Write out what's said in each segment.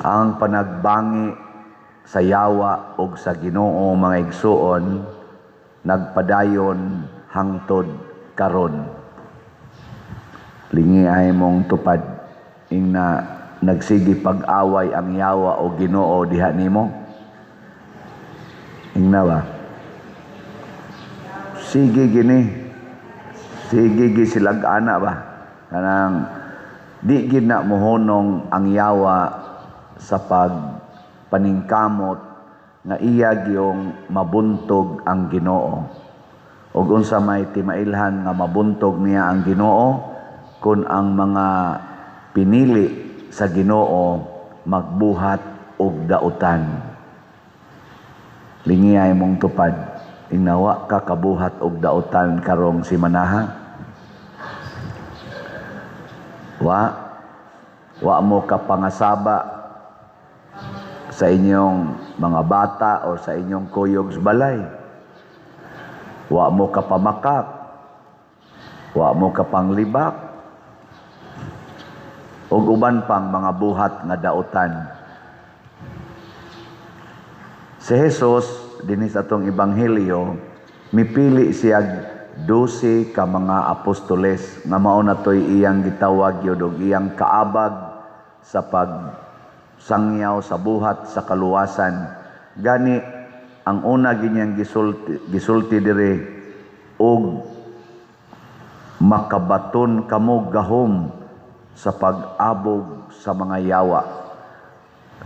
Ang panagbangi sa yawa og sa Ginoo, mga igsuon, nagpadayon hangtod karon. Lingi ay mong tupad, ingna nagsige pag-away ang yawa o Ginoo diha nimo. Ingna ba? Sige gini. Sige gi silag ana ba? Kanang di gid na mohunong ang yawa sa pagpaningkamot nga iya gyung mabuntog ang Ginoo. Ug unsa may timailhan nga mabuntog niya ang Ginoo kun ang mga pinili sa Ginoo magbuhat og dautan. Lingi ay mong tupad, ingna wa ka kabuhat og dautan karong simanaha. Wa mo ka pangasaba sa inyong mga bata o sa inyong kuyog sa balay. Wa mo ka pamakak. Wa mo ka panglibak. Og uban pang mga buhat nga dautan. Si Jesus dinhi sa atong ebanghelyo, mipili siya 12 ka mga apostoles nga mao na to'y iyang gitawag gyud og iyang kaabag sa pagsangyaw sa buhat sa kaluwasan. Gani ang una ginyang gisulti diri, "Og makabaton kamo gahom sa pag-abog sa mga yawa."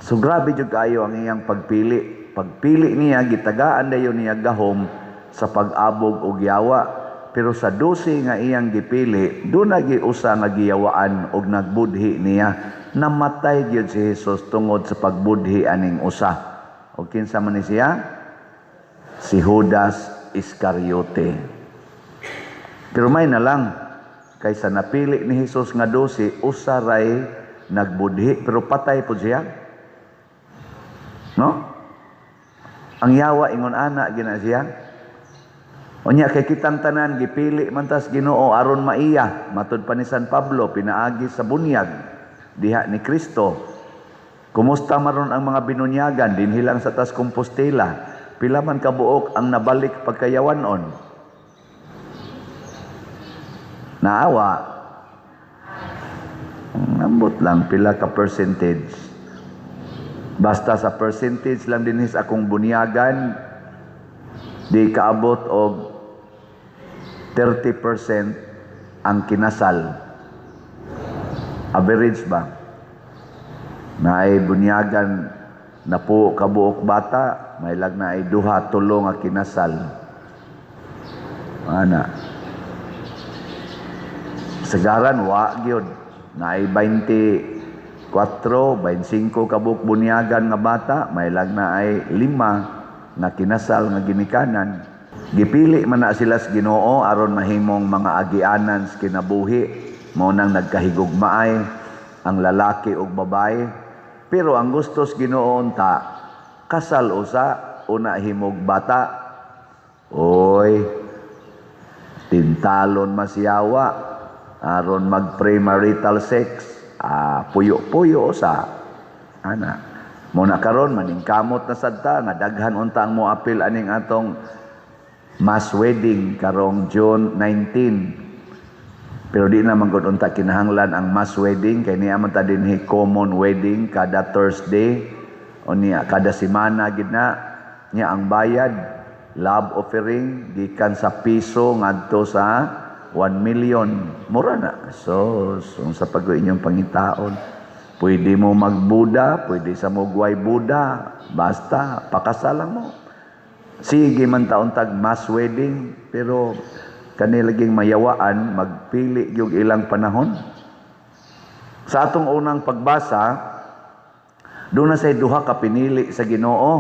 So grabe jud kaayo ang iyang pagpili. Pagpili niya, gitagaan dayon niya gahom sa pag-abog og yawa. Pero sa 12 nga iyang gipili, doon na usa nga giyawaan og nagbudhi niya. Namatay gyud si Jesus tungod sa pagbudhi aning usa. Og kinsa man ni siya? Si Judas Iscariote. Pero may na lang, kaysa napili ni Jesus nga 12, usa ray nagbudhi, pero patay po siya. No? Ang yawa ingon ana gina siya. Unya kay kitang tanan gipili man tas Ginoo aron maiya, matud pa ni San Pablo pinaagi sa bunyag diha ni Kristo. Kumusta maron ang mga binunyagan dinhi lang sa tas Compostela? Pila man kabuok ang nabalik pagkayawanon? Naawa. Ambot lang pila ka percentage. Basta sa percentage lang dinhi sa akong bunyagan, di kaabot og 30% ang kinasal. Average ba? Naay bunyagan na po kabuok bata, may lag na ay duha, tulo nga kinasal. Ana. Sagaran, wa gyud. Naay 24, 25 kabuok bunyagan nga bata, may lag na ay lima nga kinasal nga ginikanan. Gipili man na sila sa Ginoo aron mahimong mga agianan sa kinabuhi. Mao nang nagkahigugmaay ang lalaki ug babae. Pero ang gusto sa Ginoo unta, kasal usa una himog bata. Oy, tintalon masyawa aron mag premarital sex, puyo-puyo usa. Ana. Mo na karon maningkamot na sad ta nga daghan unta ang moapil aning atong mass wedding karong June 19. Pero di naman gud unta kinahanglan ang mass wedding kay niya man ta dinhi common wedding kada Thursday o niya kada semana gid na niya. Ang bayad love offering gikan sa piso ngadto sa 1 million, mura na. So sa pag inyong pangitaon, pwede mo magbuda, pwede sa mo gway Buda, basta pakasalang mo. Sige man taon tag mass wedding, pero kanilaging mayawaan magpili yung ilang panahon. Sa atong unang pagbasa, doon na say duha ka pinili sa Ginoo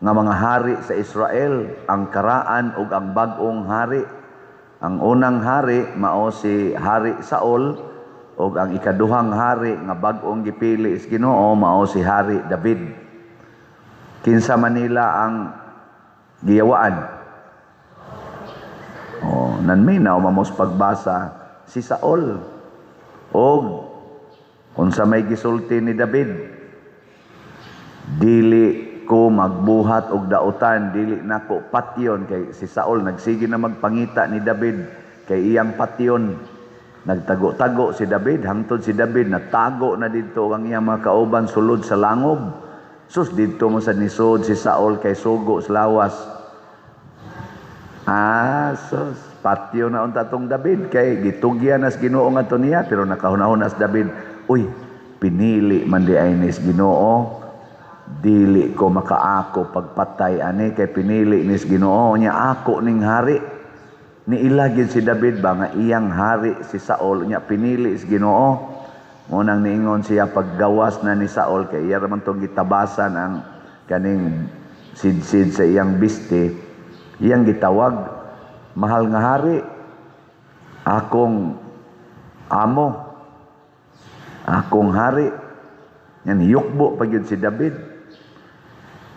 nga mga hari sa Israel, ang karaan ug ang bag-ong hari. Ang unang hari mao si Hari Saul ug ang ikaduhang hari nga bag-ong gipili sa Ginoo mao si Hari David. Kinsa man nila ang giyawaan? Oh, nanminaw mamos pagbasa, si Saul. Og unsa may gisulti ni David? Dili ko magbuhat og dautan, dili nako patyon, kay si Saul nagsige na magpangita ni David kay iyang patyon. Nagtago-tago si David hangtod si David natago na didto ang iyang mga kauban sulod sa langob. Sus, didto mo sa nisod si Saul kay sugo sa lawas. Ah, sus, patyo na unta tong David kay gitugyan nas Ginoo ngadto niya, pero nakahuna-huna si David, uy, pinili man di ay nis Ginoo, dili ko makaako pagpatay ani kay pinili nis Ginoo nya ako ning hari. Niila gyud si David ba nga iyang hari si Saul nya pinili si Ginoo. Mo nang niingon siya paggawas na ni Saul kay iya ra man tong gitabasan ang kaning sidsid sa iyang biste, iyang gitawag, "Mahal nga hari, akong amo, akong hari." Yan yukbo pa gyud si David.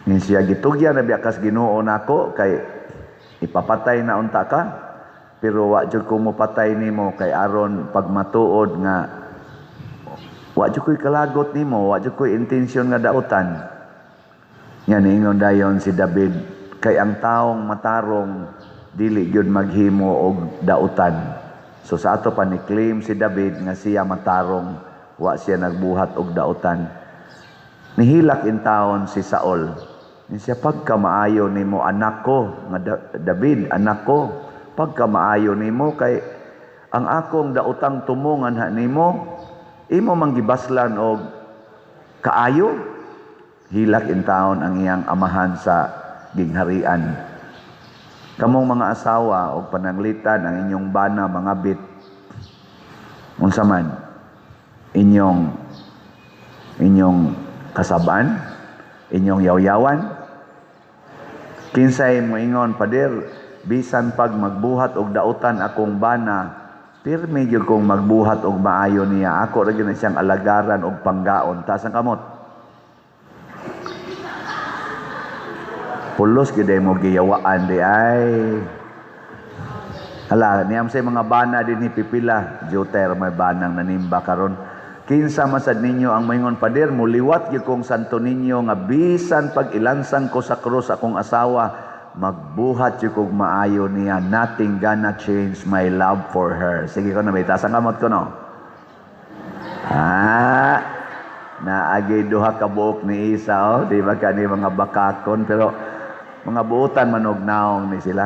Yan siya, "Gitugyan na biya kas Ginoo nako kay ipapatay na unta ka, pero wa jud ko mopatay nimo kay aron pagmatuod nga wa jud ko'y kalagot nimo, wa jud ko'y intensyon nga dautan." Nya niingon dayon si David, kay ang taong matarong dili gyud maghimo og dautan. So sa ato pa ni claim si David nga siya matarong, wa siya nagbuhat og dautan. Nihilak in taon si Saul. Ni siya, "Pagka maayo nimo, anak ko nga David, anak ko, pagka maayo nimo kay ang akong daotang tumongan ha nimo imo mang gibaslan og kaayo." Hilak in taon ang iyang amahan sa gingharian. Kamong mga asawa og pananglitan ang inyong bana mga bit, unsa man inyong kasab-an, inyong yawyawan? Kinsay moingon, "Pader, bisan pag magbuhat og dautan akong bana, pirmi gyud kong magbuhat og maayo niya. Ako ra gyud na siyang alagaran og panggaon"? Taas ang kamot. Pulos gyud mo giyawaan di ay. Hala, niyam say mga bana din pipila. Juter may banang nanimba karon. Kinsa man sad ninyo ang moingon, "Pader, muliwat gyud kong Santo Niño nga bisan pag ilansang ko sa krus akong asawa, magbuhat gyud kog maayo niya. Nothing gonna change my love for her"? Sige ko na, may taas ang kamot ko, no? Ah, naagay duha ka buok ni isa, oh. Di ba kani mga bakakon, pero mga buutan manog naong ni sila.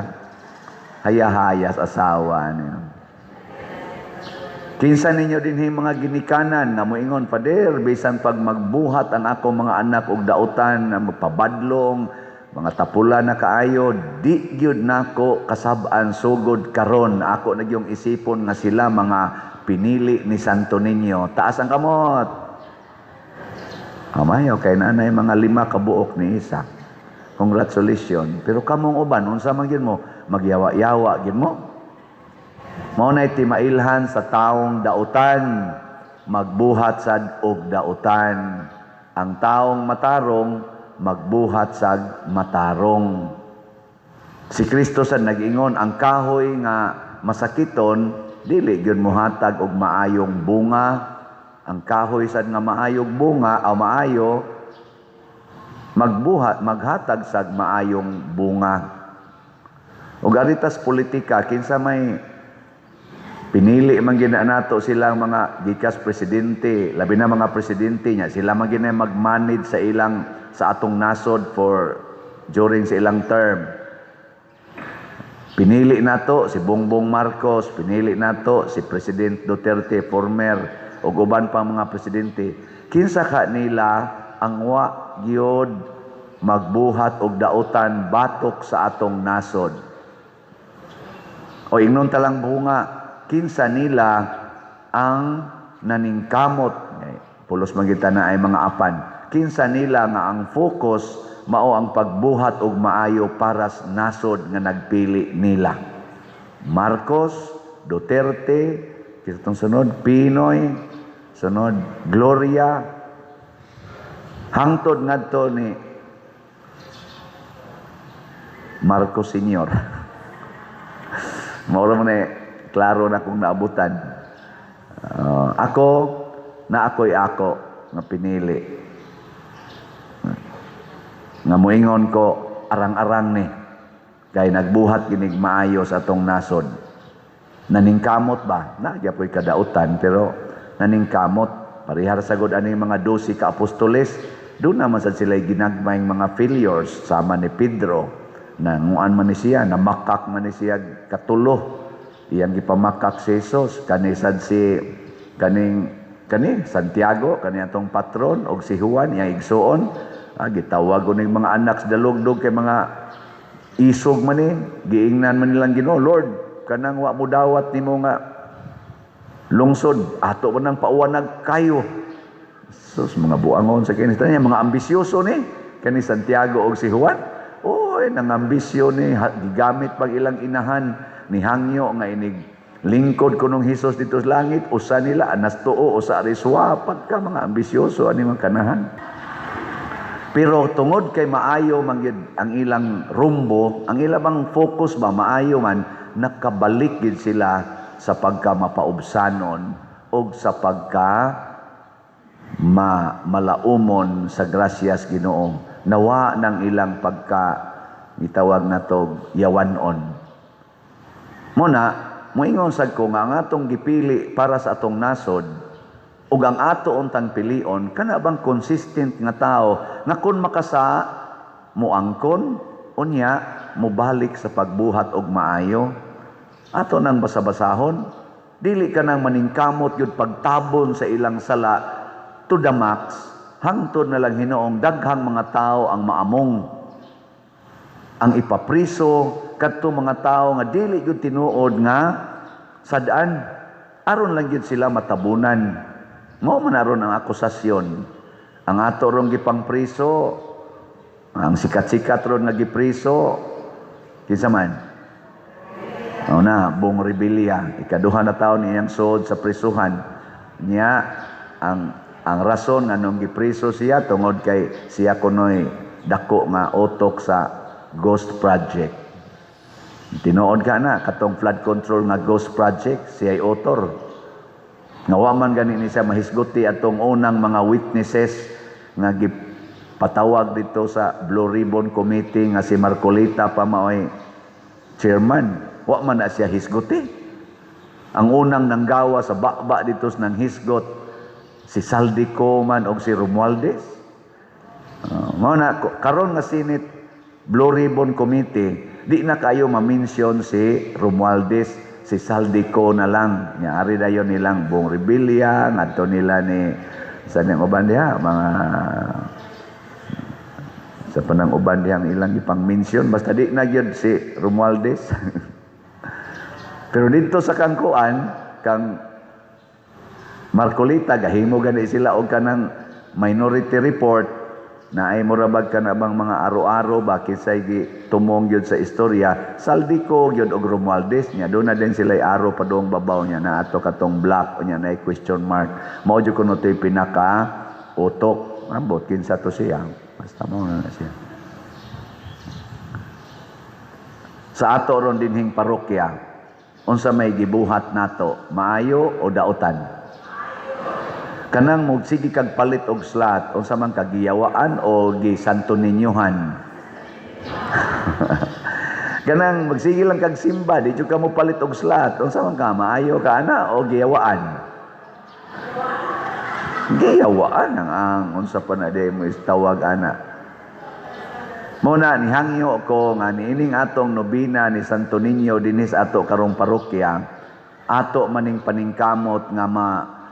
Hayahayas asawa niyo. Kinsa ninyo dinhi mga ginikanan nga moingon, "Pader, bisan pag magbuhat ang akong mga anak og dautan, na magpabadlong, mga tapula na kaayo, di gyud nako kasab-an sugod karon. Ako na gyung isipon nga sila mga pinili ni Santo Niño"? Taas ang kamot. Amayo kay nanay mga lima ka buok ni isa. Congratulations. Pero kamong uban, unsa man gyud mo? Magyawa-yawa gyud mo? Mao nay timailhan sa taong dautan, magbuhat sad og dautan. Ang taong matarong, magbuhat sad matarong. Si Kristo sad nag-ingon, ang kahoy nga masakiton dili gyud mohatag og maayong bunga. Ang kahoy sad nga maayong bunga o maayo, magbuhat maghatag sad maayong bunga. Ug aritas politika, kinsa may pinili man gyud na nato silang mga gikas presidente, labi na mga presidente nya, sila man gyud mag-manage sa ilang sa atong nasod for during sa ilang term. Pinili nato si Bongbong Marcos, pinili nato si President Duterte former ug uban pa mga presidente. Kinsa ka nila ang wa gyud magbuhat og dautan batok sa atong nasod? O ingnon talang bunga, kinsa nila ang naningkamot, eh, pulos man kita na ay mga apan, kinsa nila nga ang focus mao ang pagbuhat og maayo para sa nasod nga nagpili nila? Marcos, Duterte, kita tong sunod, Pinoy, sunod, Gloria, hangtod ngadto ni Marcos Senior. Mao ra man eh, klaro na kung naabutan. Ako, na ako'y ako nga pinili. Nga moingon ko, arang-arang ni kay nagbuhat ginig maayo sa atong nasod. Naningkamot ba? Na gyapoy kadautan, pero naningkamot parehar sagod ani mga 12 ka apostoles. Doon naman sad sila ginagmayng mga failures, sama ni Pedro, na nguan man ni siya, namakak man ni siya katulo, iyang gipamakak si Jesus. Kani sad si kaning kani Santiago, kani atong patron, og si Juan, iyang igsuon, gitawag ko ning mga anak sa dalugdog kay mga isog man ni, giingnan man nilang Ginoo, "Lord, kanang wa mo dawat nimo nga lungsod, ato man nang pauwanag kayo." Sus, mga buangon sa kini niya, mga ambisyoso ni kani Santiago og si Juan. Oy, nang ambisyo ni, gigamit pag ilang inahan ni hangyo nga inig lingkod kunong Hesus dito sa langit, usa nila anas tuo, usa ariswa, pagka mga ambisyoso ani mga kanahan. Pero tungod kay maayo man gyud ang ilang rumbo, ang ilang bang focus ba maayo man, nakabalik gid sila sa pagka mapaubsanon og sa pagka malaumon sa grasyas Ginoo. Nawa ng ilang pagka gitawag nato yawanon. Muna, moingon sad ko nga ang atong gipili para sa atong nasod ug ang ato untang pilion kana bang consistent nga tao nga kun makasa moangkon, unya mobalik sa pagbuhat og maayo. Ato nang basa-basahon, dili ka nang maningkamot yun pagtabon sa ilang sala to the max, hangtod na lang hinoong daghang mga tao ang maamong ang ipapriso kadto mga tao nga dili gyud tinuod nga sad-an, aron lang gyud sila matabunan. Mao man aron ang akusasyon. Ang ato rong gipangpriso, ang sikat-sikat ron nga gipriso, kinsa man? O na, Bong Revilla, ikaduha na taon niyang suod sa prisuhan. Niya, ang rason nga nung gipriso siya tungod kay siya kunoy dako nga utok sa Ghost Project. Tinuod ka na katong flood control nga Ghost Project, siya ay author. Nga wa man gani ni siya mahisguti atong unang mga witnesses nga gipatawag dito sa Blue Ribbon Committee nga si Marcolita pa maoy chairman. Wa man na siya hisguti. Ang unang nanggawa sa bakba dito sa nang hisgot si Zaldy Co man og si Romualdez. Mao na karon nga Senate Blue Ribbon Committee, di na kayo ma-mention si Romualdez, si Zaldy Co na lang. Nya ari dayon nilang Bong Revilla, ngadto nila ni sa nang uban diha mga sa panang uban diha ang ilang ipang-mention, basta di na gyud si Romualdez. Pero dito sa kangkuan kang Marcolita, gahimo gani sila og kanang minority report na ay murabag ka na bang mga aro-aro ba kinsay gi tumong gyud sa istorya, Zaldy Co gyud og Romualdez. Nya doon na din sila aro padung babaw niya na ato katong black, unya na question mark, mao jud kuno to'y pinaka utok. Ambot kinsa to siya, basta mao na siya. Sa ato ron dinhing parokya, unsa may gibuhat nato, maayo o dautan? Kanang mogsige kag palit og slot, unsa man kagiyawaan o gisanto ninyohan? Kanang magsige lang kag simba, di jud ka mo palit og slot, unsa man ka, maayo ka ana o giyawaan? Giyawaan ang unsa pa na di mo tawag ana. Mo na nihangyo ko nga niining atong nobina ni Santo Niño dinhi sa ato karong parokya, ato maning paningkamot nga ma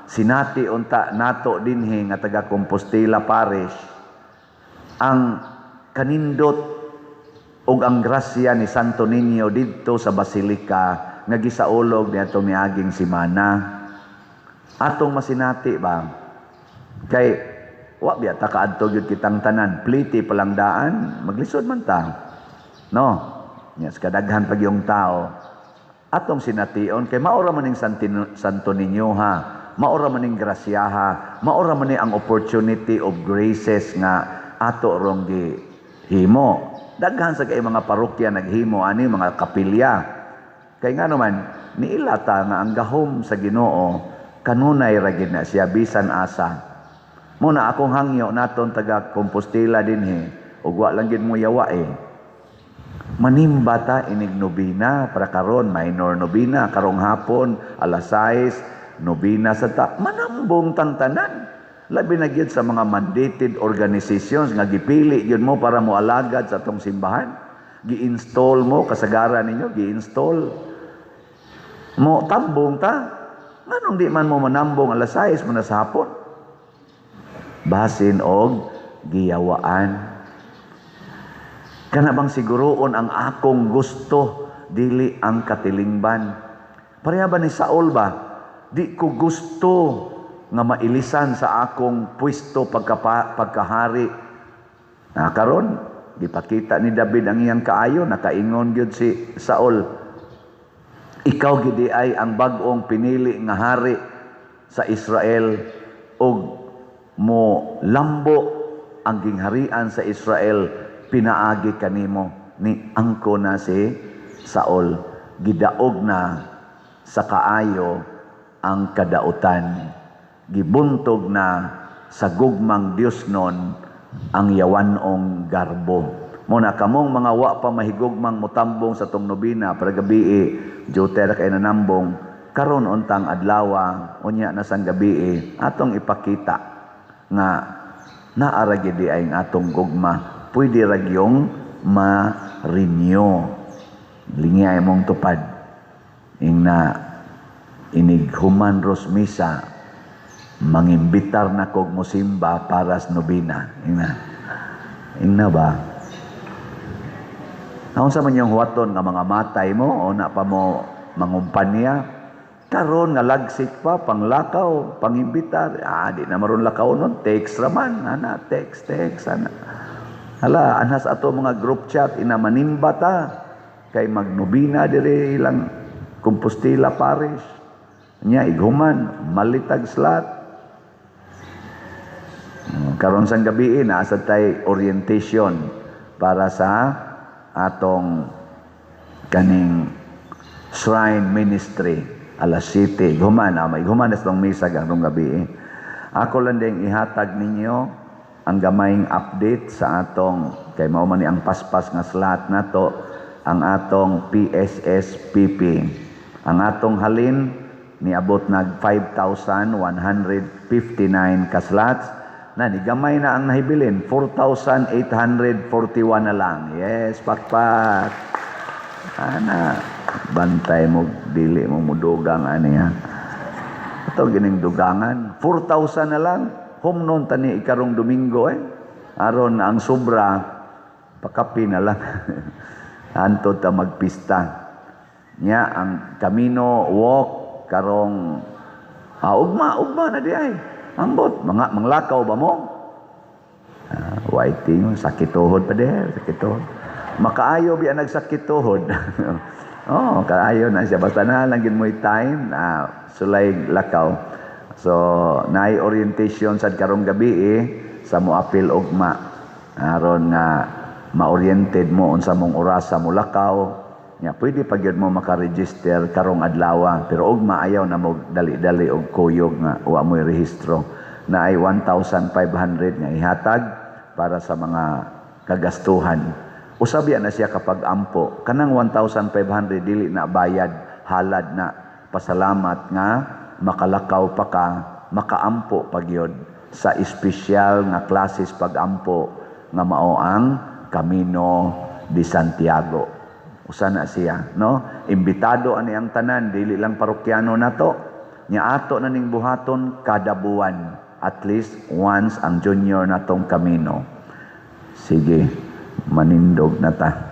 sinati unta nato dinhi nga taga Compostela Parish ang kanindot ug ang grasya ni Santo Niño didto sa basilika nga gisaulog niadtong niaging semana. Atong masinati ba? Kay wa biya ta kaadto gyud kitang tanan, pliti palang daan, maglisod man ta. No? Nya sa kadaghan pag yung tao, atong sination kay maura man ning Santo Niño ha, maura man ning grasyaha, maura man ni ang opportunity of graces nga ato rong gihimo. Daghan sa kay mga parokya naghimo ani, mga kapilya. Kay nga naman niilata nga ang gahom sa Ginoo kanunay ra gid na siya bisan asa. Muna akong hangyo naton taga Compostela dinhi Ug wa lang gyud mo yawa eh. Manimba ta inig nobina para karon minor nobina karong hapon alas 6 nobina sa ta, manambong tang tanan, labi na gyud sa mga mandated organizations nga gipili gyud mo para moalagad sa atong simbahan. Gi-install mo, kasagaran ninyo gi-install mo, tambong ta. Nganong di man mo manambong alas 6 mo na sa hapon? Basin og giyawaan. Kana bang siguroon ang akong gusto, dili ang katilingban. Pareha ba ni Saul ba? Di ko gusto nga mailisan sa akong pwesto pagkahari. Na karon gipakita ni David ang iyang kaayo, nakaingon gyud si Saul, "Ikaw gidi ay ang bag-ong pinili nga hari sa Israel ug mo lambo ang gingharian sa Israel pinaagi kanimo." Ni angko na si Saul, gidaog na sa kaayo ang kadautan, gibuntog na sa gugmang Dios nun ang yawanong garbo. Mo na kamong mga wa pa mahigugmang mutambong sa tong nobina para gabi, joter kay nanambong karon untang adlawa, unya na sang gabi, atong ipakita nga naara gid ay ang atong gugma, pwede ra gyung ma-renew. Lingya mong tupad ing na inig human ros misa, mangimbitar na kog mosimba para sa nobina. Ing na ba? Naunsa man yung huwaton nga mga matay mo o na pa mo mangumpanya karon nga lagsik pa, panglakaw, pangimbitar. Ah, di na maron lakaw nun, text raman ana, text text ana. Hala, anhas ato mga group chat ina, "Manimba ta kay magnobina dire ilang Compostela Parish." Nya ighuman malitag slot. Karon sang gabi naa sad tay orientation para sa atong kaning shrine ministry alas 7. Human, may human na sa misa karong gabi. Ako lang din ihatag ninyo ang gamayng update sa atong, kay mao man ni ang paspas nga slot nato, ang atong PSSPP. Ang atong halin niabot nag 5,159 ka slots na, ni gamay na ang nahibilin, 4,841 na lang. Yes, pakpak. Ana, bantay mo dili mo mudugang ani ha. Ito gining dugangan, 4,000 na lang. Humnon tani ikarong Domingo eh. Aron ang sobra pakapi na lang. Hantod ta magpista. Nya ang Camino Walk karong ugma, ugma na di ay. Ambot, mga manglakaw ba mo? Whiting, sakit tuhod pa di, sakit tuhod. Makaayo biya nagsakit tuhod. Oh, kaayo na siya. Basta na lang gid mo'y time na sulay lakaw. So, naay orientation sad karong gabi eh, sa moapil ugma. Aron nga ma-oriented mo unsa mong orasa mo lakaw. Nya pwede pa gyud mo maka-register karong adlaw, pero ugma ayaw na mo dali-dali og kuyog nga wa mo'y rehistro. Na ay 1,500 nga ihatag para sa mga kagastuhan. Usab na siya kapag ampo. Kanang 1,500 dili na bayad, halad na pasalamat nga makalakaw pa ka, makaampo pa gyud sa espesyal nga klases pag-ampo nga mao ang Camino de Santiago. Usa na siya, no? Imbitado ani ang tanan, dili lang parokyano nato. Nya ato na ning buhaton kada buwan, at least once ang junior natong Camino. Sige, manindog na ta.